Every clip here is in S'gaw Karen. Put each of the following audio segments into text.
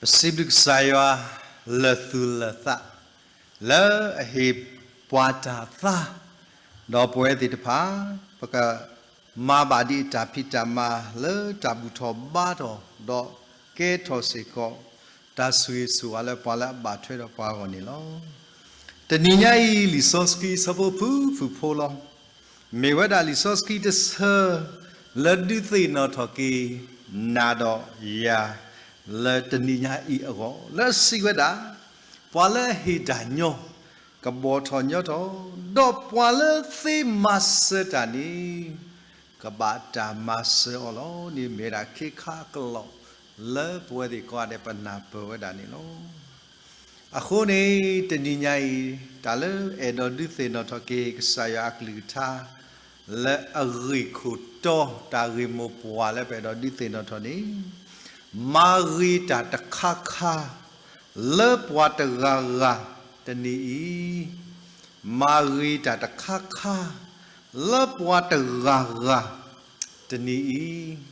ပစံးဘျုးကစၢ်ယွၤလၢာ်သူၣ်လၢာ်သး လၢအဟ့ၣ်ပှၤတၢ်သါ, ဒီးပဝဲသ့ၣ်တဖၣ် ပကမၤဘၣ်ဒ်အတၢ်ဖံးတၢ်မၤလၢတၢ်ဘူၣ်ထီၣ်ဘါထီၣ် ဒီးကဲထီၣ်စ့ၢ်ကီး တၢ်ဆိၣ်ဂ့ၤဆိၣ်ဝါလၢပှၤလၢအဘၣ်ထွဲဒီးပှၤအဂီၢ်န့ၣ်လီၤ. တနံၤညါအံၤ လံာ်စီဆှံဆၢဖိဖုၣ်ဖုၣ်ဖိလီၤ. မ့ၢ်ဝဲဒၣ်လံာ်စီဆှံတဆၢ လၢဒုးသ့ၣ်နီၣ်ထီၣ်က့ၤ နၤဒီးယၤ လၢတနံၤညါအံၤအဂီၢ် လၢအစံးဝဲဒၣ်, ပှၤလၢအဟ့ၣ်တၢ်ညီ ကဘီၣ်ထီၣ်ညီထီၣ်, ဒီးပှၤလၢသ့မၤစၢၤတၢ်န့ၣ် ကဘၣ်တၢ်မၤစၢၤအီၤလီၤန့ၣ် မ့ၢ်ဝဲဒၣ်ခ့ခါအကလီၢ် လၢပဝဲသ့ၣ်ကိးဂၤဒဲးပနၢ်ပၢၢ်ဝဲဒၣ်န့ၣ်လီၤ. အဃိန့ၣ် တနံၤညါအံၤ တၢ်လၢအဲၣ်ဒိးဒုးသ့ၣ်နီၣ်ထီၣ်က့ၤ ကစၢ်ယွၤအကလုၢ်ကထါ လၢအဂ့ၢ်ခိၣ်တီ တၢ်ဂ့ၢ်မိၢ်ပှၢ်လၢပအဲၣ်ဒိးဒုးသ့ၣ်နီၣ်ထီၣ်န့ၣ်, မၤဂ့ၤတၢ်တခါခါ လၢပှၤတဂၤဂၤတနံၤအံၤ, မၤဂ့ၤတၢ်တခါခါ လၢပှၤတဂၤဂၤ တနံၤအံၤ,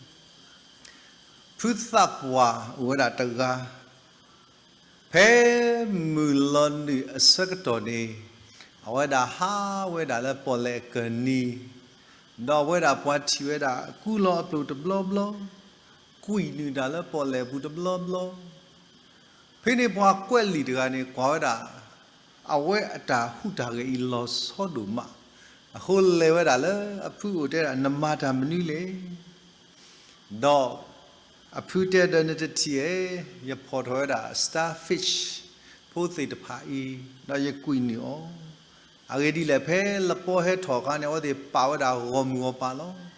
ဖုသးပှၢ်အိၣ်ဝဲဒၣ်တဂၤ, ဖဲမုၢ်လီၤနုာ်အဆၢကတီၢ်န့ၣ်, အဝဲဒၣ်ဟးဝဲဒၣ်လၢပီၣ်လဲၣ်အကၢၢ်နံၤ, ဒီးအဝဲဒၣ်ပှၤထံၣ်ဝဲဒၣ်ကူလီၤအပျိၢ်တဘျီဘျီ, ကွံာ်နုာ်တၢ်လၢပီၣ်လဲၣ်ပူၤတဘျီဘျီ, ဖဲန့ၣ်ပှၤကွဲးလံာ်တဂၤန့ၣ် ကွၢ်ဝဲဒၣ် အဝဲအတၢ်ဟူးတၢ်ဂဲၤအံၤလီၤဆီဒိၣ်မး, အဃိလဲၤဝဲဒၣ်လၢအဖုအိၣ်တဲဒၣ် နမၤတၢ်မနုၤလဲၣ်, ဒီးအဖုတဲဒီး နတထံၣ်ဧါ, ယဖီၣ်ထီၣ်ဝဲဒၣ် starfish ဖိသ့ၣ်တဖၣ်အံၤ, ဒီးယကွံာ်နုာ်အီၤ, အဂ့ၢ်ဒ်လဲၣ် ဖဲလပီဟဲထီၣ်အခါန့ၣ် အဝဲသ့ၣ်ပာ်ဝဲဒၣ်ဂီၢ်မုၢ်ဂီၢ်ပၤလီၤ.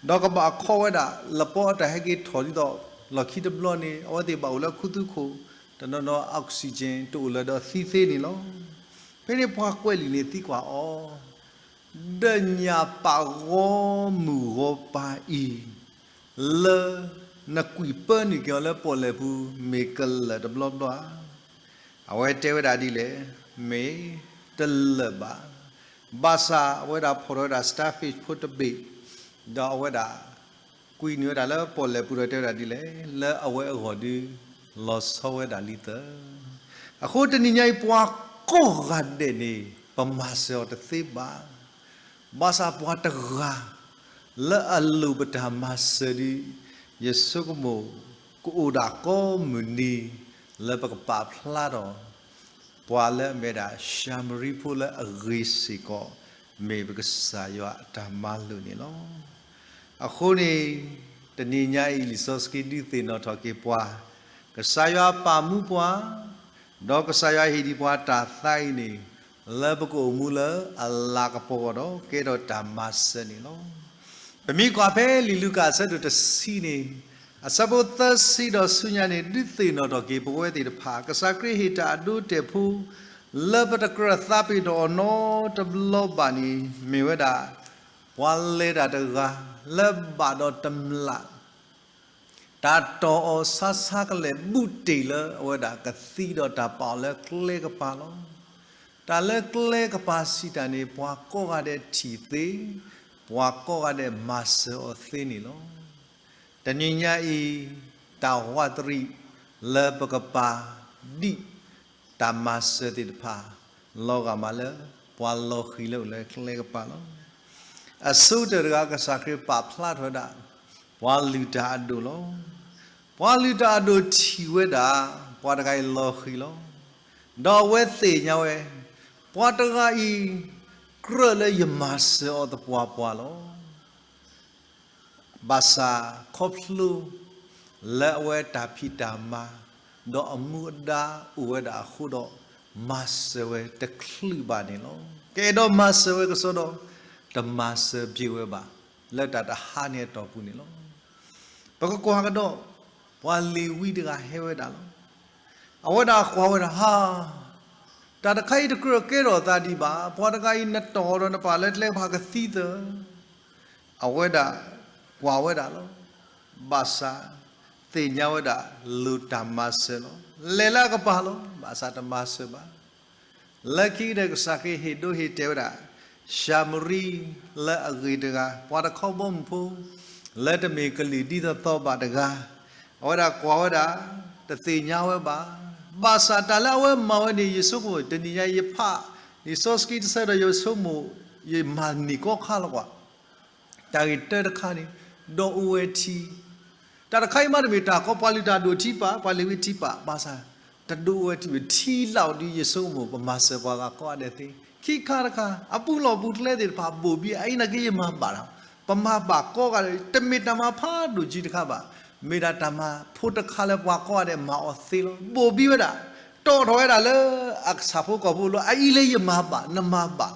ဒီးကဘၣ်ခီဝဲဒၣ် လပီအတၢ်ဟဲက့ၤထီၣ်ဒ်သိး လီၢ်ခံတဘျီန့ၣ် အဝဲသ့ၣ်ဘၣ်အိၣ်လၢခူသူၣ်ခိၣ်, တနီၤနီၤ oxygen တအိၣ်လၢၤဒီးသံသ့န့ၣ်လီၤ. ဖဲန့ၣ်ပှၤကွဲးလံာ်န့ၣ်သံကွၢ်အီၤ, ဒီးညၣ်ပာ်ဂီၢ်မုၢ်ဂီၢ်ပၤအံၤ လၢနကွံာ်ပၢနုာ်က့ၤအီၤလၢပီၣ်လဲၣ်ပူၤ မ့ၢ်ကလၢာ်တဘျီဘျီဧါ. အဝဲတဲဝဲဒၣ်ဒ်လဲၣ်, မ့ၢ်တလၢာ်ဘၣ်. ဘၣ်ဆၣ်အဝဲဒၣ်ဖီၣ်ထီၣ်ဝဲဒၣ် starfish ဖိတဘ့ၣ်, ဒီးအဝဲဒၣ်ကွံာ်နုာ်ဝဲဒၣ်လၢပီၣ်လဲၣ်ပူၤဒီးတဲဝဲဒၣ်ဒ်လဲၣ်, လၢအဝဲအဂီၢ်ဒုး လီၤဆီဝဲဒၣ်လံသၢ. အဃိတနံၤညါအံၤ ပှၤကိးဂၤဒဲးန့ၣ် ပမၤစၢၤအီၤတသ့ဘၣ်. ဘၣ်ဆၣ်ပှၤတဂၤ လၢအလိၣ်ပတၢ်မၤစၢၤဒီး ယဆိကမိၣ် ကအိၣ်ဒၣ်ကိးမုၢ်နံၤ လၢပကပာ်ဖျါထီၣ် ပှၤလၢအမ့ၢ်ဒၣ်ၡၤမရံဖိလၢအဂ့ၤစ့ၢ်ကီး မ့ၢ်ပကစၢ်ယွၤအတၢ်မၤလိာ်န့ၣ်လီၤ. အဃိန့ၣ် တနံၤညါအံၤ လံာ်စီဆှံဒုးသ့ၣ်နီၣ်ထီၣ်က့ၤပှၤ, ကစၢ်ယွၤပာ်မူပှၤ, ဒီးကစၢ်ယွၤဟ့ၣ်ဒံးပှၤတၢ်သါအံၤန့ၣ် လၢပကအိၣ်မူလၢအလၤကပီၤအဂီၢ်ဒီး ကဲထီၣ်တၢ်မၤစၢၤန့ၣ်လီၤ. ပမ့ၢ်ကွၢ်ဖဲလံာ်လူၤကၣ်အဆၢဒိၣ်တဆံန့ၣ်, အဆၢဖိသၢဆံဒီးဆူညါန့ၣ် ဒုးသ့ၣ်နီၣ်ထီၣ်က့ၤပဝဲသ့ၣ်တဖၣ် ကစၢ်ခရံာ်ဟ့ၣ်တၢ်အဒိအတဲာ်ဖိ လၢပတကြၢးသးပ့ၤနီၣ်အီၤနီတဘျီဘၣ်န့ၣ် မ့ၢ်ဝဲဒၣ် ပှၤလဲၤတၢ်တဂၤ လၢဘၣ်ဒီးတမျၢ် တၢ်တီၢ်အီၤဆါဆါကလဲာ် ဘူးတ့ၢ်လၢအဝဲဒၣ်ကသံဒီးတၢ်ပာ်အီၤလၢကျဲကပၤလီၤ. တၢ်လၢကျဲကပၤစံးတၢ်န့ၣ် ပှၤကိးဂၤဒဲးထံၣ်သ့, ပှၤကိးဂၤဒဲးမၤစၢၤအီၤသ့န့ၣ်လီၤ. တနံၤညါအံၤ တၢ်ဝးတရံးလၢပကပာ်ဒံး တၢ်မၤစၢၤသ့ၣ်တဖၣ် လီၤဂာ်မးလၢ ပှၤလီၤဃံၤလၢအိၣ်လၢကျဲကပၤလီၤ. အဆိကတၢၢ်တဂၤ ကစၢ်ခရံာ်ပာ်ဖျါထီၣ်ဝဲဒၣ် ပှၤလုၢ်တၢ်အဒိၣ်လီၤ. ပှၤလုၢ်တၢ်အဒိၣ်ထံၣ်ဝဲဒၣ် ပှၤတဂၤအံၤလီၤဃံၤလီၤ. ဒီးအဝဲသ့ၣ်ညါဝဲ ပှၤတဂၤအံၤ ကြၢးလၢယမၤစၢၤအီၤသပှၢ်ပှၢ်လီၤ. ဘၣ်ဆၣ်ခီဖျိ လၢအဝဲတၢ်ဖံးတၢ်မၤ ဒီးအမူအဒါအိၣ်ဝဲဒၣ်အဃိဒီး မၤစၢၤဝဲတချုးဘၣ်န့ၣ်လီၤ. ကအဲၣ်ဒိးမၤစၢၤဝဲကစီဒီး တမၤစၢၤဘၣ်ဝဲဘၣ် လၢတၢ်တဟါန့ၣ်အတီၢ်ပူၤန့ၣ်လီၤ. ပကကွၢ်ကဒီး ပှၤလ့ၤဝံတဂၤဟဲဝဲဒၣ်လီၤ. အဝဲဒၣ်ကွၢ်ဝဲဒၣ်ဟါ, တၢ်တခါအံၤတကြၢးကဲထီၣ်သးဒံးဘၣ်, ပှၤတဂၤအံၤနတီၢ်ဒီးနပာ်လၢကျဲကပၤကသံသၢ. အဝဲဒၣ်ကွၢ်ဝဲဒၣ်လီၤ. ဘၣ်ဆၣ်သ့ၣ်ညါဝဲဒၣ် လိၣ်တၢ်မၤစၢၤလီၤ. လဲၤလၢအကပၤလီၤ. ဘၣ်ဆၣ်တမၤစၢၤဘၣ်. လၢခံကတၢၢ်ကစၢ်ခရံာ်ဟ့ၣ်ဒိဟ့ၣ်တဲာ်ဝဲဒၣ် ၡၤမရံလၢအဂ့ၤတဂၤ, ပှၤတခီဘီမုၢ်ဖိ လၢတမ့ၢ်ကလုာ်ဒ်သိးသိးဘၣ်တဂၤ, အဝဲဒၣ်ကွၢ်ဝဲဒၣ် တသ့ၣ်ညါဝဲဘၣ်. ဘၣ်ဆၣ်တၢ်လၢအဝဲမၤဝဲန့ၣ် ယဆိကမိၣ် တနံၤညါအံၤယဖးလံာ်စီဆှံတဆၢဒီး ယဆိကမိၣ် ယမၤန့ၢ်ကီခါလီၤကွၢ်. တၢ်ဂ့ၢ်တၢတခါန့ၣ် ဒိးအိၣ်ဝဲထံ, တၢ်တခါအံၤမးတမ့ၢ်တၢ်ကီ ပှၤလုၢ်တၢ်ဒိၣ်ထံပာ်, ပှၤလ့ၤဝံထံပာ်, ဘၣ်ဆၣ် တဒိးအိၣ်ဝဲထံ ထံလီၤဒုး ယဆိကမိၣ် ပမၤစၢၤပှၤဂၤကိးဂၤဒဲးသ့. ခံခါတခါ အပူၤလီၢ်ပူၤကျဲသ့ၣ်တဖၣ်ဘိၣ်ဘံ အအံၤနာ်က့ယမၤဘၣ်ဒီး ပမၤဘၣ်ကိးဂၤဒဲး တမ့ၢ်တၢ်မၤဖးဒိၣ်ကံတခါဘၣ်. မ့ၢ်ဒၣ်တၢ်မၤဖိတခါလၢပှၤကိးဂၤဒဲးမၤအီၤသ့လီၤ. ဘိၣ်ဘံဝဲဒၣ်, တီၣ်ထီၣ်ဝဲဒၣ်လၢအကစၢ်ဖိကီၢ်ဖိလီၤ. အအံၤလၢယမၤဘၣ် နမၤဘၣ်.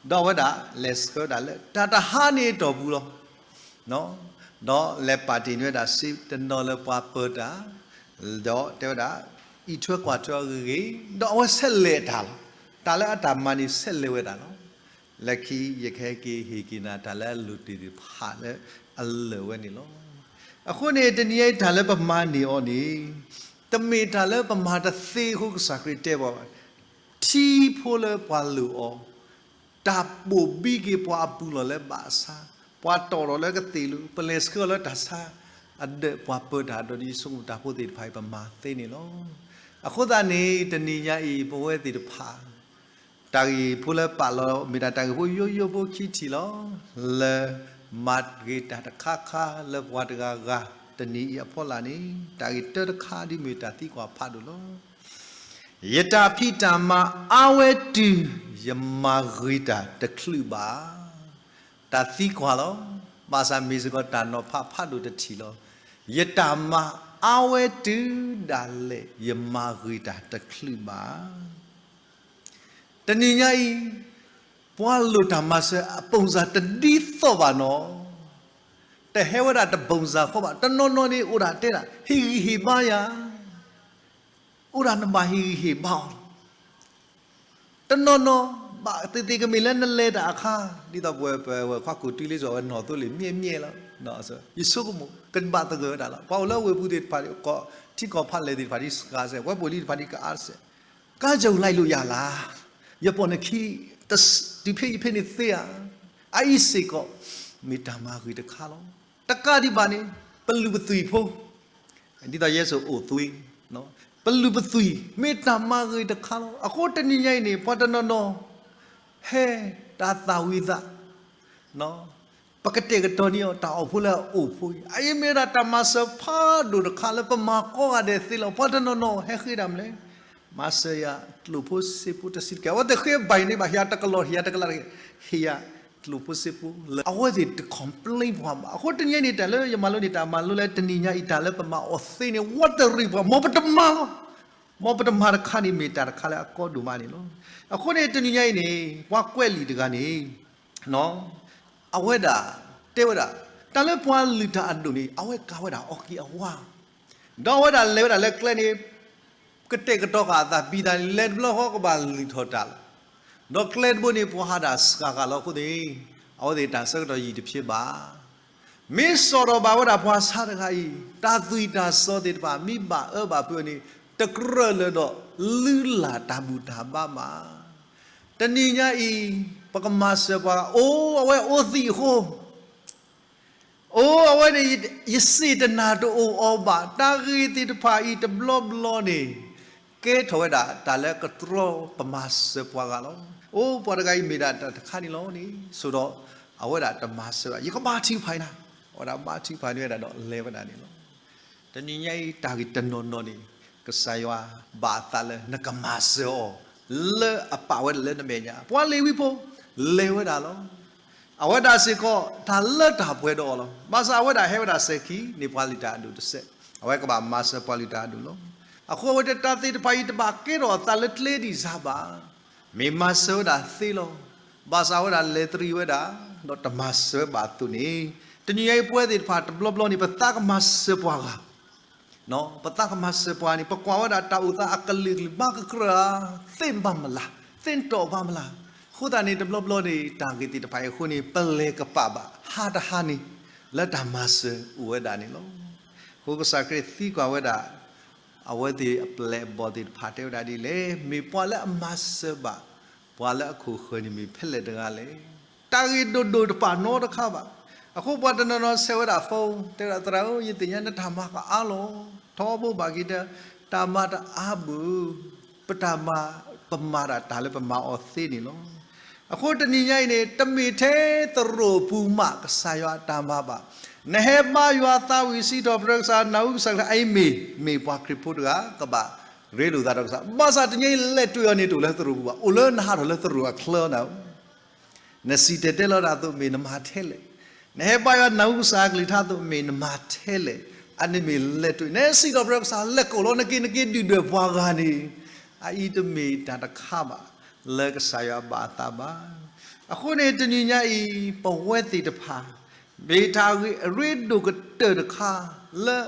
ဒီးအဝဲဒၣ်လဲၤဆှၢဝဲဒၣ်လၢ တၢ်တဟါန့ၣ်အတီၢ်ပူၤလီၤ. ဒီးလဲၤပာ်တ့ၢ်န့ၢ်ဝဲဒၣ်စ့တနီၤလၢပှၤပၢၤတၢ်, ဒီးတဲဝဲဒၣ် အံးထွဲကွၢ်ထွဲအဂ့ၤဂ့ၤ, ဒီးအဝဲဆဲးလဲၤတၢ်လီၤ. တၢ်လၢအတၢ်မၤန့ၣ်ဆဲးလဲၤဝဲဒၣ်လီၤ. လၢခံယကဟဲက့ၤဟ့ၣ်က့ၤနၤ တၢ်လၢအလိၣ်တ့ၢ်သ့ၣ်တဖၣ်လၢအလၢာ်ဝဲန့ၣ်လီၤ. အဃိန့ၣ် တနံၤအံၤတၢ်လၢပမၤန့ၢ်အီၤန့ၣ် တမ့ၢ်တၢ်လၢပမၤတသ့အဃိ ကစၢ်ခရံာ်တဲဘၣ်ဝဲ ထံဖိလၢပှၤလိၣ်အီၤ, တၢ်ဘိၣ်ဘံက့ၤပှၤအပူၤလီၢ်လၢဘၣ်ဆါ, ပှၤတီၣ်ထီၣ်လၢကသ့ၣ်လူၤ, ပလဲၤဆှၢအီၤလၢတၢ်ဆါ, အဒၢးပှၤပၢၤတၢ်ဒီး ယဆိကမိၣ်တၢ်ဖိသ့ၣ်တဖၣ်အံၤ ပမၤသ့န့ၣ်လီၤ. အဃိသတးန့ၣ် တနံၤညါအံၤ ပဝဲသ့ၣ်တဖၣ် တၢ်ဂ့ၢ်ဖိလၢပာ်လီၤ မ့ၢ်ဒၣ်တၢ်ဂ့ၢ်ဖိယိယိဖိခံထံၣ်လီၤ. လၢမၤဂ့ၤတၢ်တခါခါလၢပှၤတဂၤဂၤ တနံၤအံၤအဖီလာ်န့ၣ် တၢ်ဂ့ၢ်တၢတခါဒ်မ့ၢ်တၢ်သံကွၢ်ဖးဒိၣ်လီၤ. ယတၢ်ဖံးတၢ်မၤအါဝဲတုၤ ယမၤဂ့ၤတၢ်တချုးဘၣ်. တၢ်သံကွၢ်လီၤ. ဘၣ်ဆၣ်မ့ၢ်စ့ၢ်ကီးတၢ်နီၤဖးဖးဒိၣ်တထံၣ်လီၤ. ယတၢ်မၤအါဝဲတုၤဒၣ်လဲာ် ယမၤဂ့ၤတၢ်တချုးဘၣ်. တနံၤညါအံၤ ပှၤလိၣ်တၢ်မၤစၢၤအ ပုံစံ တဒ်သိးဘၣ်နီၤ. တဟဲဝဲဒၣ်တ ပုံစံ ဃီဘၣ်. တနီၤနီၤန့ၣ်အိၣ်ဒၣ်တဲဒၣ် ဟ့ၣ်ဂံၢ်ဟ့ၣ်ဘါယၤ, အိၣ်ဒၣ်နဘၣ်ဟ့ၣ်ဂံၢ်ဟ့ၣ်ဘါအီၤလီၤ. တနီၤနီၤ ဘၣ်သ့ၣ်သ့ၣ်ကမ့ၢ်လၢနလဲၤတၢ်အခါ, ဒ်သိးပဝဲပဝဲခွါကူၣ်တံလ့စီၤ အဝဲနီၣ်သိလ့ၣ်မ့ၢ်မ့ၢ်လီၤ. ယဆိကမိၣ် ကဘၣ်သဂၢၢ်ဝဲဒၣ်လီၤ. ပှၤအိၣ်လၢဝ့ၢ်ပူၤသ့ၣ်တဖၣ် ထံကီၢ်ဖးလဲၢ်သ့ၣ်တဖၣ်ဒ်စှၤစဲး, ပှၤပိာ်လံသ့ၣ်တဖၣ်ဒ်ကအါစဲး, ကါယုၤလဲၤလိာ်ယၤလၢ်, ယပိာ်နခံ တုၤဖဲအံၤဖဲန့ၣ်သ့ဧါ. အအံၤစ့ၢ်ကီး မ့ၢ်တၢ်မၤဂ့ၤတခါလီၤ. တကးဒံးဘၣ်န့ၣ် ပလုၢ်ပသွံၣ်ဖိ ဒ်သိးယဲစိၤအိၣ်သွံၣ်, ပလုၢ်ပသွံၣ် မ့ၢ်တၢ်မၤဂ့ၤတခါလီၤ. အဃိတနံၤညါအံၤန့ၣ် ပှၤတနီၤနီၤ ဟဲတၢ်သၣ်ဝံၤသး, ပကတဲာ်ကတီၤန့ၢ်အီၤ တၢ်အိၣ်ဖှိၣ်လၢအအိၣ်ဖှိၣ်အံၤ, အအံၤမ့ၢ်ဝဲဒၣ်တၢ်မၤစၢၤဖးဒိၣ်တခါလၢပမၤကိးဂၤဒဲးသ့လီၤ. ပှၤတနီၤနီၤဟဲဃ့ဒၣ်မနုၤလဲၣ်, မၤစၢၤယၤကျိၣ်ဖိစ့ဖိတဆံးတကဲး. အဝဲသ့ၣ်ဃ့ဘၣ်အံၤန့ၣ်ဘၣ် ဟ့ၣ်ယၤတကလီၢ် ဟ့ၣ်ယၤတကလးတကဲး, ဟ့ၣ်ယၤကျိၣ်ဖိစ့ဖိလၢအဝဲသ့ၣ်တ complain ပှၤဘၣ်. အဃိတနံၤညါအံၤန့ၣ် တၢ်လၢယမၤလိန့ၣ် တၢ်မၤလိလၢတနံၤညါအံၤ တၢ်လၢပမၤအီၤသ့န့ၣ် ဝးတရံးပှၤ မ်ပတမၤလီၤ. မ်ပတမၤတခါန့ၣ် မ့ၢ်တၢ်တခါလၢအကီဒိၣ်မးန့ၣ်လီၤ. အဃိန့ၣ် တနံၤညါအံၤန့ၣ် ပှၤကွဲးလံာ်တဂၤန့ၣ် အဝဲဒၣ်တဲဝဲဒၣ် တၢ်လၢပှၤလုၢ်တၢ်အဒိၣ်န့ၣ် အဝဲကၤဝဲဒၣ်အီကံအဝါ, ဒီးအဝဲဒၣ်လဲၤဝဲဒၣ်လၢကျဲန့ၣ် ကတဲာ်ကတီၤဃာ်အသး ဘံသးန့ၣ် လဲၤတဘျီဃီကဘၣ်လုၢ်ထီၣ်တၢ်လီၤ. ဒီးကျဲတဘိန့ၣ် ပှၤဟးဒၣ်စှၤဃာ်လီၤအဃိန့ၣ် အဝဲသ့ၣ်တၢ်ဆၢကတီၢ်ယံာ်တဖျ့ဘၣ်. မ့ၢ်စိာ်ထီၣ်ဘၣ်ဝဲဒၣ်ပှၤဆါတဂၤအံၤ တၢ်သွံၣ်တၢ်စီသ့ၣ်တဖၣ် မ့ၢ်ဘၣ်အၢဘၣ်ဖုးန့ၣ် တကြၢးလၢၤဒီးလုၢ်လၢ်တၢ်ဘူၣ်တၢ်ဘါဘၣ်. တနံၤညါအံၤ ပကမၤစၢၤပှၤဂၤ အိၣ် အဝဲအိၣ်သံးအဃိ အိၣ် အဝဲန့ၣ် ယစ့ၣ်တနာ်တအိၣ်အီၤဘၣ်. တၢ်ဂ့ၢ်သ့ၣ်တဖၣ်အံၤတဘျီဘျီန့ၣ် ကဲထီၣ်ဝဲဒၣ်တၢ်လၢကတြီပမၤစၢၤပှၤဂၤလီၤ. အိၣ် ပှၤတဂၤအံၤမ့ၢ်ဒၣ်တၢ်တခါန့ၣ်လီၤန့ၣ် ဆိးဒီး အဝဲဒၣ်တမၤစၢၤဘၣ် ယကဘါထုကဖၣ်အံၤနၤ, အဝဲဒၣ်ဘါထုကဖၣ်န့ၢ်ဝဲဒၣ်ဒီးလဲၤဝဲဒၣ်န့ၣ်လီၤ. တနံၤညါအံၤတၢ်ဂ့ၢ်တနီၤနီၤန့ၣ် ကစၢ်ယွၤဘၣ်အသးလၢနကမၤစၢၤအီၤ လၢအပာ်ဝဲဒၣ်လၢနမဲာ်ညါ ပှၤလ့ၤဝံဖိ လဲၤဝဲဒၣ်လီၤ. အဝဲဒၣ်စ့ၢ်ကီး တၢ်လၢတၢ်ပှဲၤဒီးအီၤလီၤ. ဘၣ်ဆၣ်အဝဲဒၣ်ဟဲဝဲဒၣ်စဲၤခံန့ၢ်ပှၤလုၢ်တၢ်အဒိၣ်တစဲး, အဝဲကဘၣ်မၤစၢၤပှၤလုၢ်တၢ်အဒိၣ်လီၤ. အဃိအဝဲတဲတၢ်သ့ၣ်တဖၣ်အံၤတဘၣ်ကဲထီၣ်အသးလၢကျဲဒံးစၢ်ဘၣ်. မ့ၢ်မၤစၢၤဝဲဒၣ်သ့လီၤ. ဘၣ်ဆၣ်အဝဲဒၣ်လဲၤတရံးဝဲဒၣ် ဒီးတမၤစၢၤဘၣ်အသိးန့ၣ် တနံၤညါအံၤပဝဲသ့ၣ်တဖၣ်တဘျီဘျီန့ၣ် ပသးကမၤစၢၤပှၤဂၤ ပသးကမၤစၢၤပှၤန့ၣ် ပကွၢ်ဝဲဒၣ်တၢ်အိၣ်သးအကလုာ်ကလုာ် ဘၣ်ကကြၢးဧါ, သ့ၣ်ဘၣ်မလၤ, သ့ၣ်တီၣ်ဘၣ်မလၤ. အဃိသတးန့ၣ် တဘျီဘျီန့ၣ် တၢ်ဂ့ၢ်သ့ၣ်တဖၣ်အံၤအဃိန့ၣ် ပလဲၤကပာ်ဘၣ် ဟါတဟါန့ၣ် လၢတၢ်မၤစၢၤအိၣ်ဝဲဒၣ်န့ၣ်လီၤ. အဃိကစၢ်ခရံာ်သံကွၢ်ဝဲဒၣ် အဝဲသ့ၣ်အပျဲၢ်အဘီၣ်သ့ၣ်တဖၣ်တဲဝဲဒၣ်ဒ်လဲၣ်, မ့ၢ်ပှၤလၢအမၤစၢၤဘၣ် ပှၤလၢအခိၣ်ဃၢၤန့ၣ်မ့ၢ်ဖဲလဲၣ်တဂၤလဲၣ်. တၢ်ဂ့ၢ်ဒိၣ်ဒိၣ်တဖၣ်နီတခါဘၣ်. အဃိပှၤတနီၤနီၤဆဲးဝဲဒၣ် phone တဲဝဲဒၣ် သရၣ်ဧၢ, ယသ့ၣ်ညါနတၢ်မၤကအါလီၤ. ထီဘိဘၣ်က့ၤဒီး တၢ်မၤတအါဘၣ်, ပတၢ်မၤ ပမၤတၢ်တၢ်လၢပမၤအီၤသ့န့ၣ်လီၤ. အဃိတနံၤညါအံၤန့ၣ် တမ့ၢ်ထဲသရိာ်ပူၤမး ကစၢ်ယွၤအတၢ်မၤဘၣ်. နဟဲဘါယွၤသးဝံၣ်စံးထီၣ်ပတြၢၤကစၢ် နၢ်ဟူကစၢ်အံၤမ့ၢ်, မ့ၢ်ပှၤခရံာ်ဖိတဂၤ ကဘၣ်ရ့လိာ်သးဒီးကစၢ်. ဘၣ်ဆၣ်တနံၤညါအံၤ လဲၤတွံၢ်အီၤန့ၣ်တအိၣ်လၢသရိာ်ပူၤဘၣ်, အိၣ်လၢနဟးထီၣ်လၢသရိာ်အချၢနၤဧၢ. နစံၣ်တဲၤတဲလီၤတၢ်အသိးမ့ၢ်နမၤထဲလဲၣ်, နဟဲဘါယွၤနၢ်ဟူကစၢ်အကလုၢ်ကထါအသိးမ့ၢ်နမၤထဲလဲၣ်, အန့ၣ်မ့ၢ်လဲၤတွံၢ်, နဟဲစံးထီၣ်ပတြၢၤကစၢ် လဲၤကိးလီၤ နက့ၤ နက့ၤဒုၣ်ဒွဲၣ်ပှၤဂၤန့ၣ်, အအံၤတမ့ၢ်တၢ်တခါဘၣ် လၢကစၢ်ယွၤဘၣ်အသးဘၣ်. အဃိန့ၣ်တနံၤညါအံၤ ပဝဲသ့ၣ်တဖၣ် မ့ၢ်တၢ်ဂ့ၢ်အရ့ဒိၣ်ကတၢၢ်တခါ လၢ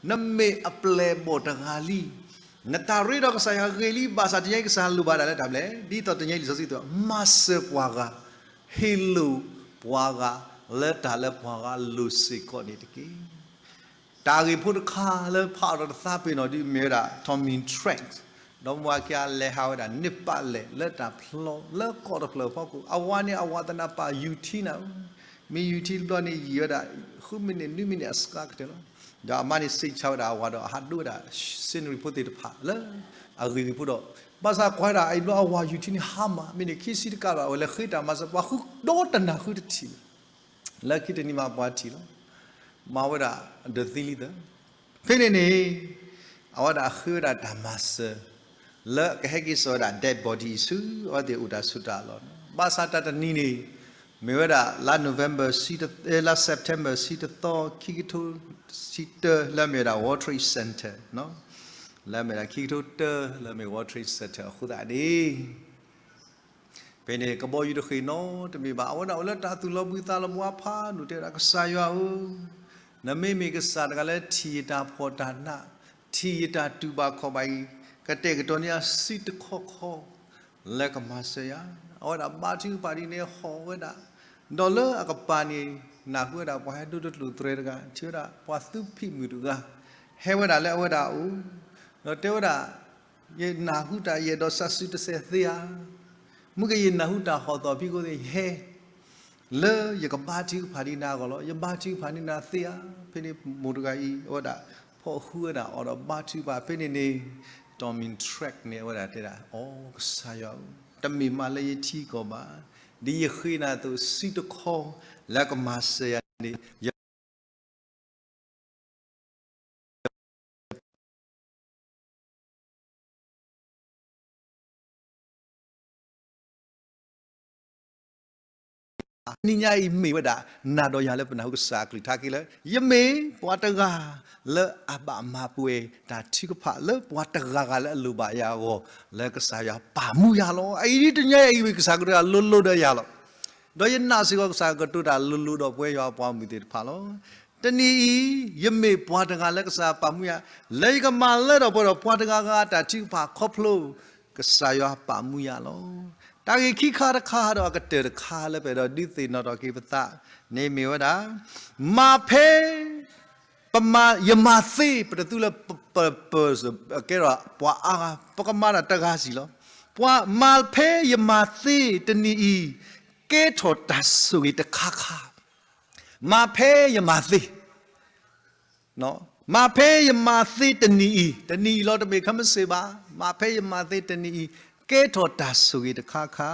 နမ့ၢ်အပျဲၢ်အဘီၣ်တဂၤလံ နတၢ်ရ့ဒီးကစၢ်ယွၤဂ့ၤလံ, ဘၣ်ဆၣ်တနံၤညါအံၤကစၢ်လိၣ်ဘၣ်ဒၣ်လၢတၢ်ဘျဲၣ်, ဒ်သိးတနံၤညါအံၤလံာ်စီဆှံသိး မၤစၢၤပှၤဂၤ, ဟ့ၣ်လိာ်ပှၤဂၤ လၢတၢ်လၢပှၤဂၤလိၤစ့ၢ်ကီးန့ၣ်တက့ၢ်. တၢ်ဂ့ၢ်ဖိတခါလၢဖးအီၤဒီးတသးပ့ၤနီၣ်ဒ်မ့ၢ်ဝဲဒၣ် Tommy Trent, ဒီမါဝၤခံဂၤလဲၤဟးဝဲဒၣ်န့ၣ်ပာ်လဲၣ်လၢတၢ်ဖျီ လၢကီၢ်တဖျၢၣ်အဖီခိၣ်, အဝၤန့ၣ်အဝၤသနၢ်ပၢ်ယူၤထံနၤဧၢ, မ့ၢ်ယူၤထံတဘျီန့ၣ် ယံာ်ဝဲဒၣ် ဃုမံးနံး နွံမံးနံးအစှၤကတၢၢ်လီၤ. ဒီးအမါန့ၣ်စံးဆၢဝဲဒၣ်အဝၤဒီးအဟးဒိဝဲဒၣ် စ့နရံၣ်ဖိသ့ၣ်တဖၣ်လၢ အဂ့ၢ်ဂ့ၢ်ဖိဒီး, ဘၣ်ဆၣ်ကွၢ်ဒၣ်အံၤဘျီအဝၤယူၤထံန့ၣ်ဟါမၢ်, မ့ၢ်န့ၣ်ခံဆံတကးဘၣ် အဝဲလဲၤဃ့တၢ်မၤစၢၤပှၤဃုဒီတနၤဃုတထံၣ် လၢခံတနံၤမးပှၤထံၣ်လီၤ. မၤဝဲဒၣ်ဒီးသံလံသၢ, ဖဲန့ၣ်န့ၣ် အဝဲဒၣ်ဃ့ဝဲဒၣ်တၢ်မၤစၢၤ လၢကဟဲက့ၤစိာ်ဝဲဒၣ် dead body ဆူအဝဲသ့ၣ်အိၣ်တၢ်ဆူၣ်တၢ်လီၢ်န့ၣ်, ဘၣ်ဆၣ်တၢ်တနံၤန့ၣ် မ့ၢ်ဝဲဒၣ်လါ November ဆံ, လါ September ဆံတသီ ခံကထိဆံတၢ လၢအမ့ၢ်ဝဲဒၣ် World Trade Center လၢအမ့ၢ်ဝဲဒၣ်ခံကထိတၢ လၢအမ့ၢ် World Trade Center အဃိသတးန့ၣ် ဖဲန့ၣ်ကဘီယူၤတဃ့ၢ်နီတမံၤဘၣ်, အဝဲဒၣ်အိၣ်လၢတၢ်သူၣ်လီၤဘှံးသးလီၤဘှါဖးဒိၣ် တဲဝဲဒၣ် ကစၢ်ယွၤဧၢ, နမ့မ့ၢ်ကစၢ်တဂၤလၢထံၣ်ယတၢ်ဖှီၣ်တၢ်နး, ထံၣ်ယတၢ်တူၢ်ဘၣ်ခီၣ်ဘၣ်အံၤ, ကတဲာ်ကတီၤန့ၢ်ယၤစုတခီခီ လၢကမၤစၢၤယၤ. အဝဲဒၣ်ဘါထုကဖၣ်ဒ်န့ၣ်ဟီၣ်ဝဲဒၣ်, ဒီးလၢအကပၤန့ၣ် နၢ်ဟူဝဲဒၣ်ပှၤဟဲဒိတကျိာ်သရဲတဂၤ ထံၣ်ဝဲဒၣ်ပှၤသူဖံးမုၢ်တဂၤ ဟဲဝဲဒၣ်လၢအဝဲဒၣ်အအိၣ်, ဒီးတဲဝဲဒၣ် ယနၢ်ဟူတၢ်ယအဲၣ်ဒိးစးစုတစဲးသ့ဧါ, မုၢ်ကယနၢ်ဟူတၢ်ဟီၣ်သီဖံးခိၣ်သ့ၣ် ယဟဲ လၢယကဘါထုကဖၣ်ဒံးနၤအဂီၢ်လီၤ. ယဘါထုကဖၣ်န့ၢ်နၤသ့ဧါ. ဖဲန့ၣ်မိၢ်တဂၤအံၤ အဝဲဒၣ်ဖီၣ်ဃုဝဲဒၣ်အီၤဒီးဘါထုကဖၣ်ဖဲန့ၣ်န့ၣ်, Tommy Trent န့ၣ် အဝဲဒၣ်တဲဒၣ် အိ ကစၢ်ယွၤဧၢ, တမ့ၢ်မးလၢယထံကီၢ်ဘၣ်, ဒ်ယဃ့နၤအသိးစုတခီ လၢကမၤစၢၤယၤန့ၣ် ယ နံၤညါအံၤမ့ၢ်ဝဲဒၣ် နၤဒီးယၤလၢပနၢ်ဟူကစၢ်အကလုၢ်ကထါက့လၢ ယမ့ၢ်ပှၤတဂၤလၢအဘၣ်မၤပှဲၤတၢ်ထုကဖၣ်လၢပှၤတဂၤဂၤလၢအလိၣ်ဘၣ်ယၤအဂီၢ် လၢကစၢ်ယွၤပာ်မူယၤလီၤ. အအံၤတနံၤညါအံၤ ကစၢ်ကတိၤတၢ်လိၤလိၤဒီးယၤလီၤ. ဒီးယနာ်စ့ၢ်ကီးကစၢ်ကတိၤတၢ်လိၤလိၤဒီးပဝဲယွၤပှၤမုၢ်သ့ၣ်တဖၣ်လီၤ. တနံၤအံၤ ယမ့ၢ်ပှၤတဂၤလၢကစၢ်ပာ်မူယၤ လၢယကမၤလၢထီၣ်ပှဲၤထီၣ်ပှၤတဂၤဂၤအတၢ်ထုကဖၣ်ခီဖျိ ကစၢ်ယွၤပာ်မူယၤလီၤ. တၢ်ဂ့ၢ်ခံခါတခါဒီးအကတၢၢ်တခါလၢပအဲၣ်ဒိးဒုးသ့ၣ်နီၣ်ထီၣ်က့ၤပသးန့ၣ်မ့ၢ်ဝဲဒၣ် မၤဖဲ ပမၤ ယမၤသ့ ပတသူလၢပ ပ ပ ကဲထီၣ်ပှၤအါဂၤ ပကမၤတၢ်တဂၤစံၣ်လီၤ. ပှၤမၤဖဲယမၤသ့တနံၤအံၤ ကဲထီၣ်တၢ်ဆိၣ်ဂ့ၤတခါခါ မၤဖဲယမၤသ့ မၤဖဲယမၤသ့တနံၤအံၤ, တနံၤအံၤလီၤတမ့ၢ်ခဲမုၢ်ဆ့ၣ်ဘၣ်, မၤဖဲယမၤသ့တနံၤအံၤ ကဲထီၣ်တၢ်ဆိၣ်ဂ့ၤတခါခါ.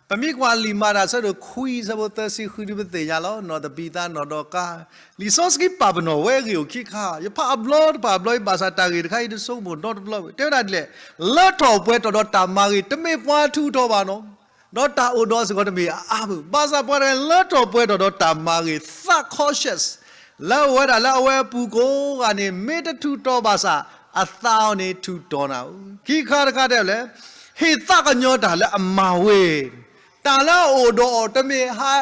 ပမ့ၢ်ကွၢ်လံာ်မၤတၢ်ဆၢဒိၣ်ခွံဆၢဖိသၢဆံဃုဒ်ပသ့ၣ်ညါလီၤ. နီၢ်တဘံၤသါနီၢ်ဒီကၤ, လံာ်စီဆှံပာ်ပနီၣ်ဝဲအဂ့ၢ်အိၣ်ခံခါ, ယဖးအဘျီတဖၣ်အဘျီအံၤ ဘၣ်ဆၣ်တၢ်ဂ့ၢ်တခါအံၤတဆိကမိၣ်နီတဘျီဘၣ်. တဲဝဲဒၣ်ဒ်လဲၣ်, လၢထီၣ်ပှဲၤထီၣ်ဒီးတၢ်မၤဂ့ၤ တမ့ၢ်ပှၤထုးထီၣ်ဘၣ်နီၤ ဒီးတၢ်အိၣ်ဒီးစ့ၢ်ကီးတမ့ၢ်အအါဘၣ်. ဘၣ်ဆၣ်ပှၤတဂၤလၢထီၣ်ပှဲၤထီၣ်ဒီးတၢ်မၤဂ့ၤ သး conscious လၢအဝဲဒၣ်လၢအဝဲအပူၤကိးဂၤန့ၣ် မ့ၢ်တထုးထီၣ်ဘၣ်ဆၣ် အသးအီၤန့ၣ်ထုးထီၣ်နၤဧၢ. ခံခါတခါတဲလဲၣ်, ဟ့ၣ်သးကညီၤတၢ်လၢအမၤဝဲ တၢ်လၢအအိၣ်ဒီးအီၤတမ့ၢ်ဟး ဃံ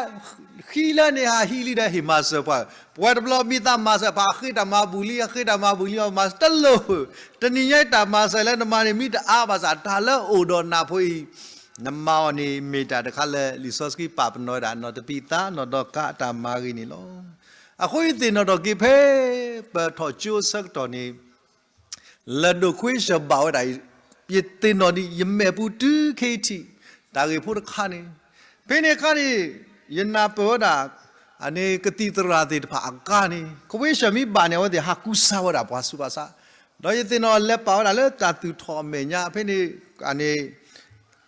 လၢန့ၣ်ဟးဟံးလံဒီးဟ့ၣ်မၤစၢၤပှၤ. ပဝဲတဘျီမ့ၢ်သးမၤစၢၤပှၤ အဃ့တၢ်မၤဘူၣ်လံ အဃ့တၢ်မၤဘူၣ်လံ မၤစၢၤတလိၣ်. တနံၤညါတၢ်မၤစၢၤလၢနမၤန့ၣ် မ့ၢ်တအါဘၣ်ဆၣ် တၢ်လၢအအိၣ်ဒီးနၤဖိအံၤ နမၤအီၤန့ၣ် မ့ၢ်တၢ်တခါလၢလံာ်စီဆှံပာ်ပနီၣ်ဝဲဒၣ် နီၢ်တဘံၤသါ နီၢ်ဒီကၤအတၢ်မၤဂ့ၤန့ၣ်လီၤ. အဃိယသ့ၣ်နီၣ်ထီၣ်က့ၤဖဲ ပထီၣ်ကၠိအဆၢကတီၢ်န့ၣ် လၢၢ်ဒိၣ်ခွ့စၢၤဘၣ်ဝဲဒၣ်အံၤ ယသ့ၣ်နီၣ်ဒံး ယမဲာ်ပူၤတုၤခဲအံၤထံး တၢ်ဂ့ၢ်ဖိတခါန့ၣ်, ဖဲန့ၣ်အခါန့ၣ် ယနၢ်ပၢၢ်ဝဲဒၣ် အန့ၣ်ကသံၣ်သရၣ်သ့ၣ်တဖၣ်အဂၤန့ၣ် ခွ့စၢၤမ့ၢ်ဘၣ်န့ၣ် အဝဲသ့ၣ်ဟးကူစါဝဲဒၣ်ပှၤဆူးဘၣ်ဆါ ဒီးယသ့ၣ်နီၣ်လဲၤပာ်ဝဲဒၣ်လၢတၢ်သူၣ်ထီၣ်အမဲာ်ညါ ဖဲန့ၣ်န့ၣ်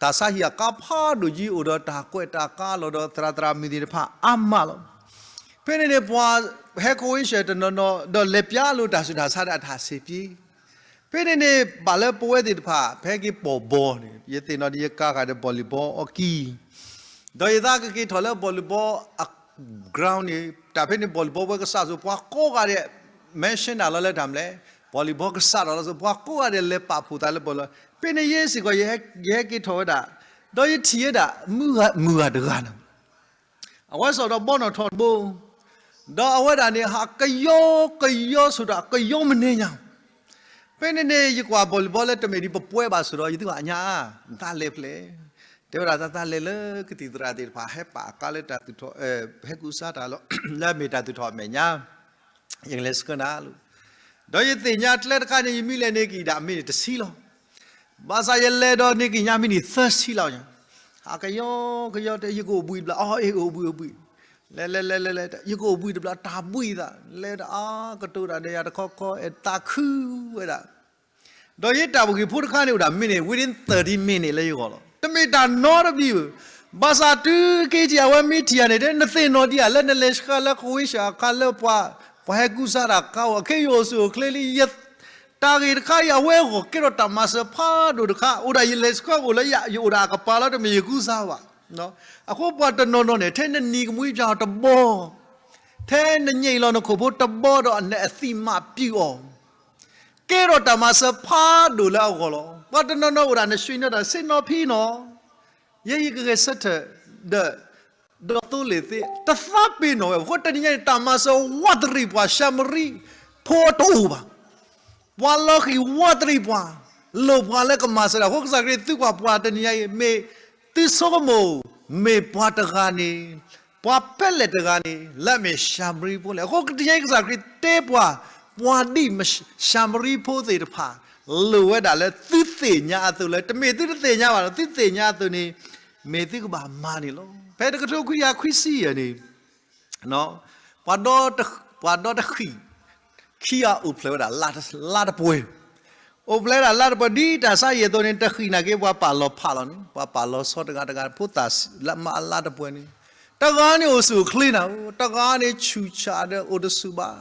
တၢ်ဆါဟံၣ်အကါဖးဒိၣ်ကံအိၣ်ဒီးတၢ်ကွဲးတၢ်ကါလီၤဒီးသရၣ်သရၣ်မုၣ်သ့ၣ်တဖၣ်အါမးလီၤ. ဖဲန့ၣ်န့ၣ် ပှၤဟဲ convention တနီၤနီၤ ဒီးလဲၤပျးလိာ်တၢ်ဆူးတၢ်ဆါဒီးအတၢ်ဆံးပျ့ ဖဲန့ၣ်န့ၣ် ဘၣ်လၢပဝဲသ့ၣ်တဖၣ် ဖဲက့ၤပိာ်ဘီန့ၣ် ယသ့ၣ်နီၣ်ဒီးယကါဃာ်ဒီး volleyball အကံၢ် ဒီးယသးကက့ၤထီၣ်လၢ volleyball အ ground န့ၣ် တၢ်ဖဲန့ၣ် volleyball ပွဲကစးစိၤ ပှၤကိးဂၤဒဲး mention နၤလီၤလၢတၢ်မနုၤလဲၣ် volleyball ကစးထီၣ်လီၤစိၤ ပှၤကိးဂၤဒဲးလဲၤပာ်ဖှိၣ်သးလၢ volleyball ဖဲန့ၣ်ယဲစ့ၢ်ကီး ယဟဲက့ၤထီၣ်ဝဲဒၣ် ဒီးယထံၣ်ဝဲဒၣ် မုၢ်ဂၤတဂၤန့ၣ် အဝဲစီၤဒီးဘီနီၣ်ထီၣ်တဘိ ဒီးအဝဲဒၣ်န့ၣ် ဟးကယီကယီဆိးတၢ် ကယီမနုၤညါ ဖဲန့ၣ်န့ၣ် ယကွၢ် volleyball လၢတမ့ၢ်ဒ်ပပွဲဘၣ်ဆိးဒီး ယသးညါ နတၢ်လဲၤဖျဲၣ် တဲဝဲဒၣ် တၢ်တၢ်လဲၤလၢကသံၣ်သရၣ်သ့ၣ်တဖၣ် ဟဲပာ်အကါလၢတၢ်သူၣ်ထီၣ် ဟဲကူစါတၢ်လီၤ လၢအမ့ၢ်တၢ်သူၣ်ထီၣ်အမဲာ်ညါ ယကလဲၤဆှၢနၤလီၤ. ဒီးယသ့ၣ်ညါကျဲတခါန့ၣ် ယမ့ၢ်လဲၤန့ၢ်က့ၤဒၣ်မ့ၢ်န့ၣ်တဆံလီၤ. ဘၣ်ဆၣ်ယလဲၤဒီးန့ၢ်က့ၤညါမ့ၢ်န့ၣ်သၢဆံလီၤညါ ဟးကယီကယီတဲ ယကအိၣ်ဘှံးတဘျီ အီ အ့ၣ် အိၣ်ဘှံးအိၣ်ဘှံး လဲၤလဲၤလဲၤလဲၤလဲၤ ယကအိၣ်ဘှံးတဘျီ တၢ်ဘှံးသး လဲၤတၢ်အါကတိၤတၢ်ဒီးယၤတခီခီ အဲၣ်သးခုဝဲဒၣ် ဒီးယတၢ်ဘှံးဖှိၣ်တခါန့ၣ်အိၣ်ဒၣ်မ့ၢ်န့ၣ် within thirty minute လၢယဂီၢ်လီၤ. တမ့ၢ်တၢ်နီတမံၤဘၣ်. ဘၣ်ဆၣ်တုၤက့ၤထံၣ်အဝဲမ့ၢ်ထံၣ်ယၤန့ၣ် နသ့ၣ်နီၣ်ဒံးဧါ လၢနလဲၤဆှၢလၢ convention အခါလၢပှၤ ပှၤဟဲကူစါတၢ်ကါအိၣ် ခဲအံၤယအိၣ်ဆူၣ်အိၣ်ချ့လံ ယ တၢ်ဂ့ၢ်တခါအံၤ အဝဲအဂီၢ်ကဲထီၣ်တၢ်မၤစၢၤဖးဒိၣ်တခါ အိၣ်ဒၣ်ယလဲၤဆှၢအိၣ်လၢယအိၣ်ဒၣ်အကပၤလီၤ တမ့ၢ်ယကူစါဘၣ်. အဃိပှၤတနီၤနီၤန့ၣ် ထဲနနံၤကမှံပၠးအီၤတဘီ ထဲနညံးလီၤနခိၣ်ဖိတဘီဒီးနအသံၣ်မးပျုၢ်အီၤ ကဲထီၣ်တၢ်မၤစၢၤဖးဒိၣ်လၢအဂီၢ်လီၤ. ပှၤတနီၤနီၤအိၣ်ဒၣ်နဆှံနီၤတၢ်ဆ့ၣ်နီၤဖံနီၤ ယဲယကဂဲၤဆၢထၢၣ် ဒီး ဒီးသိလ့ၣ်သ့ တသးပ့ၤနီၣ်ဝဲ အဃိတနံၤညါန့ၣ် တၢ်မၤစၢၤဝးတရံးပှၤ ၡၤမရံဖိတအိၣ်ဘၣ်. ပှၤလီၤဃံၤဝးတရံးပှၤ လိၣ်ပှၤလၢကမၤစၢၤတၢ် အဃိကစၢ်ခရံာ်သံကွၢ်ပှၤတနံၤညါအံၤ မ့ၢ်သုဆိကမိၣ် မ့ၢ်ပှၤတဂၤန့ၣ် ပှၤဖဲလဲၣ်တဂၤန့ၣ် လၢအမ့ၢ်ၡၤမရံဖိလဲၣ်. အဃိကတနံၤညါအံၤ ကစၢ်ခရံာ်တဲပှၤ ပှၤဒ်ၡၤမရံဖိသ့ၣ်တဖၣ် လိၣ်ဝဲဒၣ်လၢသုသ့ၣ်ညါအသိးလၢ တမ့ၢ်သုတသ့ၣ်ညါဘၣ်ဒီး သုသ့ၣ်ညါအသိးန့ၣ် မ့ၢ်သုကဘၣ်မၤန့ၣ်လီၤ. ဖဲတကထိခွံကယၤခွံဆံယဲၢ်န့ၣ် ပှၤဒီတ ပှၤဒီတဃံၢ် ခံဂၤအိၣ်ဖျဲၣ်ဝဲဒၣ် လါတပှဲၤ, အိၣ်ဖျဲၣ်ဝဲဒၣ်လါတပှဲၤ ဒ်တၢ်ဆါယဲၢ်အသိးန့ၣ် တဃံၢ်နာ်က့ ပှၤပာ်လီၤဖးလီၤန့ၣ် ပှၤပာ်လီၤဆီတဂၤတဂၤ ဖိသၣ်လၢမါအလါတပှဲၤန့ၣ် တဂၤန့ၣ်အိၣ်ဆူၣ်အိၣ်ချ့နၤဧိၤ တဂၤန့ၣ်ဆူၣ်ဆးဒီးအိၣ်တဆူၣ်ဘၣ်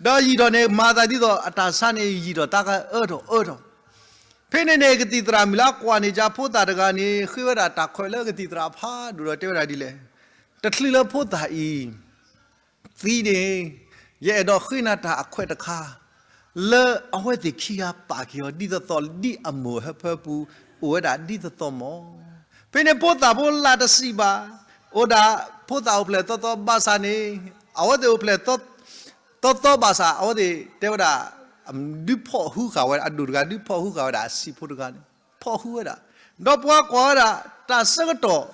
ဒီးယံာ်ထီၣ်န့ၣ် မၤသးဒ်သိးအတၢ်ဆါန့ၣ် ယံာ်ထီၣ်တၢ်ကအၢထီၣ်အၢထီၣ် ဖဲန့ၣ်န့ၣ် ကသံၣ်သရၣ်မုၣ်လၢအကွၢ်န့ၢ်ကၠၢဖိသၣ်တဂၤန့ၣ် ဃ့ဝဲဒၣ်တၢ်ခွဲးလၢကသံၣ်သရၣ်ဖးဒိၣ်ဒီးတဲဝဲဒၣ်ဒ်လဲၣ်, တချုးလၢဖိသၣ်အံၤ သံန့ၣ် ယအဲၣ်ဒိးဃ့နၤတၢ်အခွဲးတခါ လၢအဝဲသ့ၣ်ခံဂၤပာ်က့ၤအီၤဒ်သိးသိး ဒ်အမိၢ်ဟၢဖၢပူၤ အိၣ်ဝဲဒၣ်ဒ်သိးသိးမီၢ်. ဖဲန့ၣ်ဖိသၣ်ဖိလၢတစံးဘၣ်, အိၣ်ဒၣ် ဖိသၣ်အိၣ်ဖျဲၣ်သီသီဘၣ်ဆၣ်န့ၣ် အဝဲသ့ၣ်အိၣ်ဖျဲၣ်သီသီဘၣ်ဆၣ် အဝဲသ့ၣ်တဲဝဲဒၣ် ဒုးဖီၣ်ဟုဃာ်ဝဲဒၣ် အဒိၣ်တဂၤ ဒုးဖီၣ်ဟုဃာ်ဝဲဒၣ်အဆံးဖိတဂၤန့ၣ် ဖီၣ်ဟုဝဲဒၣ်, ဒီးပှၤကွၢ်ဝဲဒၣ် တၢ်ဆၢကတီၢ်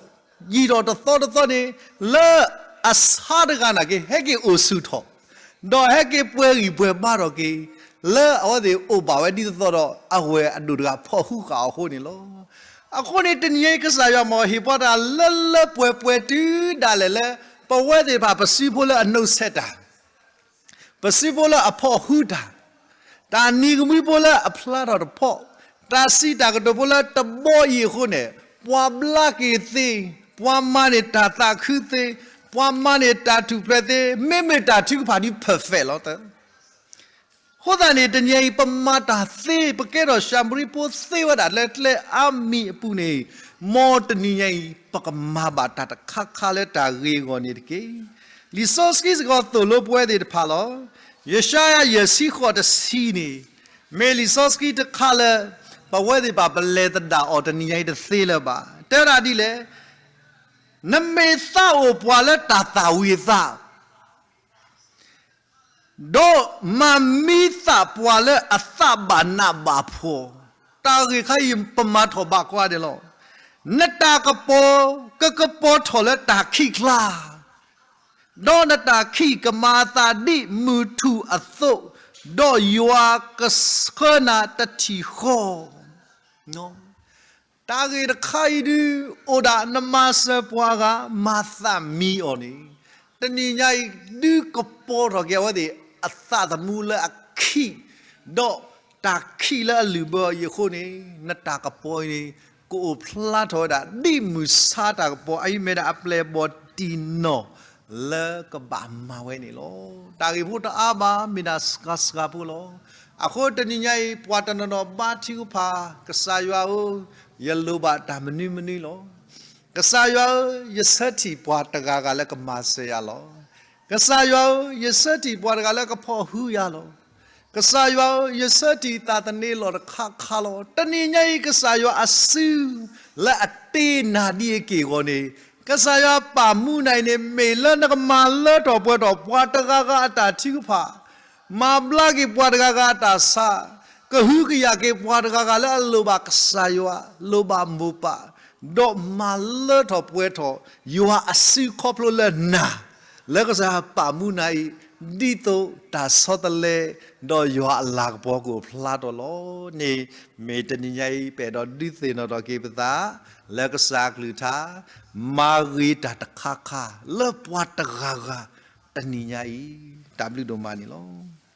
ယံာ်ထီၣ်တသီတသီန့ၣ် လၢအဆါတဂၤနာ်က့ ဟဲက့ၤအိၣ်ဆူၣ်ထီၣ်, ဒီးဟဲက့ၤပှဲၤဂံၢ်ပှဲၤဘါထီၣ်က့ၤ လၢအဝဲသ့ၣ်အိၣ်ဘၣ်ဝဲဒ်သိးသိးဒီး အဝဲအဒိၣ်တဂၤဖီၣ်ဟုဃာ်အီၤအဃိန့ၣ်လီၤ. အဃိန့ၣ် တနံၤအံၤကစၢ်ယွၤမ့ၢ်ဟ့ၣ်ပှၤတၢ်လၢလၢပှဲၤပှဲၤတုၤဒၣ်လဲာ်လၢ ပဝဲသ့ၣ်တဖၣ်ပစုဖိလၢအနုတ်ဆက်တၢ် ပစုဖိလၢအဖီၣ်ဟုတၢ်, တၢ်နံၤကမှံဖိလၢအဖျါထီၣ်တဖီၣ်, တၢ်စံးတၢ်ကတိၤဖိလၢတဘီအံၤအဃိန့ၣ်, ပှၤဘျါက့ၤသ့, ပှၤမၤန့ၢ်တၢ်သးခုသ့, ပှၤမၤန့ၢ်တၢ်ထူၣ်ဖျဲးသ့, မ့မ့ၢ်တၢ်ထုကဖၣ်ဒ် perfect လီၤ. အဃိသတးန့ၣ် တနံၤအံၤ ပမၤတၢ်သ့, ပကဲထီၣ်ၡၤမရံဖိသ့ဝဲဒၣ်လၢကျဲအါမံၤအပူၤန့ၣ်, မ်တနံၤညါအံၤ ပကမၤဘၣ်တၢ်တခါခါလၢတၢ်ဂ့ၤအဂီၢ်န့ၣ်တက့ၢ်. လံာ်စီဆှံစ့ၢ်ကီးသိၣ်လိပဝဲသ့ၣ်တဖၣ်လီၤ. ယၡါယၤယဲၢ်ဆံဃိးတဆံန့ၣ်, မ့ၢ်လံာ်စီဆှံတခါလၢ ပဝဲသ့ၣ်တဖၣ်ပလဲၤသဒၣ်အီၤတနံၤညါအံၤတသ့လၢၤဘၣ်. တဲဝဲဒၣ်ဒ်လဲၣ်, နမ့ၢ်သးအိၣ်ပှၤလၢတၢ်သၣ်ဝံၤအသး ဒီးမၤမံသးပှၤလၢအသးဘၣ်နးဘၣ်ဖှီၣ်, တၢ်ဂ့ၢ်ခါအံၤပမၤထီၣ်ဘၣ်ကိးဂၤဒဲးလီၤ. နတၢ်ကပီၤကကပီၤထီၣ်လၢတၢ်ခံးကျါ, ဒီးနတၢ်ခံးကမၤအသးဒ်မုၢ်ထူၣ်အသိး, ဒီးယွၤကဆှၢနၤတထံၣ်ဃီ တၢ်ဂ့ၢ်တခါအံၤဒုး အိၣ်ဒၣ်နမၤစၢၤပှၤဂၤ မၤသးမံအီၤန့ၣ်, တနံၤညါအံၤ ဒုးကပီၤထီၣ်က့ၤအဝဲသ့ၣ်အသးသမူလၢအခံး, ဒီး တၢ်ခံးလၢအလုၢ်ဘၢအီၤအံၤအဃိန့ၣ်, နတၢ်ကပီၤအံၤန့ၣ် ကအိၣ်ဖျါထီၣ်ဝဲဒၣ် ဒ်မုၢ်ဆါတၢ်ကပီၤ အအံၤမ့ၢ်ဒၣ်အပျဲၢ်အဘီၣ်တံၢ်နီၢ် လၢကဘၣ်မၤဝဲန့ၣ်လီၤ. တၢ်ဂ့ၢ်ဖိတအါဘၣ် မ့ၢ်ဒၣ်စှၤစှၤဖိလီၤ. အဃိတနံၤညါအံၤ ပှၤတနီၤနီၤဘါထုကဖၣ် ကစၢ်ယွၤဧၢ, ယလိၣ်ဘၣ်တၢ်မနုၤမနုၤလီၤ. ကစၢ်ယွၤဧၢ, ယဆၢထံၣ်ပှၤတဂၤဂၤလၢကမၤစၢၤယၤလီၤ. ကစၢ်ယွၤဧၢ, ယဆၢထံၣ်ပှၤတဂၤလၢကဖီၣ်ဟုယၤလီၤ. ကစၢ်ယွၤဧၢ, ယဆၢထံၣ်သးသန့လီၢ်တခါခါလီၤ. တနံၤညါအံၤ ကစၢ်ယွၤအစု လၢအတ့နၤဒ်အက့ၢ်အဂီၢ်န့ၣ်, ကစၢ်ယွၤပာ်မူနၤအံၤန့ၣ် မ့ၢ်လၢနကမၤလၢထီၣ်ပှဲၤထီၣ်ပှၤတဂၤဂၤအတၢ်ထုကဖၣ်, မၤဘျါက့ၤပှၤတဂၤဂၤအတၢ်ဆါ, ကဟုကယာ်က့ၤပှၤတဂၤဂၤလၢအလိၣ်ဘၣ်ကစၢ်ယွၤ, လိၣ်ဘၣ်မိၢ်ပၢ်, ဒီးမၤလၢထီၣ်ပှဲၤထီၣ် ယွၤအစုခီဖျိလၢနၤ လၢကစၢ်ယွၤပာ်မူနၤအံၤ, ဒ်သိးတၢ်ဆီတလဲ ဒီးယွၤအလၤကပီၤကအိၣ်ဖျါထီၣ်လီၤန့ၣ်, မ့ၢ်တနံၤညါအံၤ ပအဲၣ်ဒိးဒုးသ့ၣ်နီၣ်ထီၣ်က့ၤပသး လၢကစၢ်အကလုၢ်ကထါ, မၤဂ့ၤတၢ်တခါခါ လၢပှၤတဂၤဂၤ တနံၤညါအံၤ, တၢ်ဘျုးဒိၣ်မးန့ၣ်လီၤ.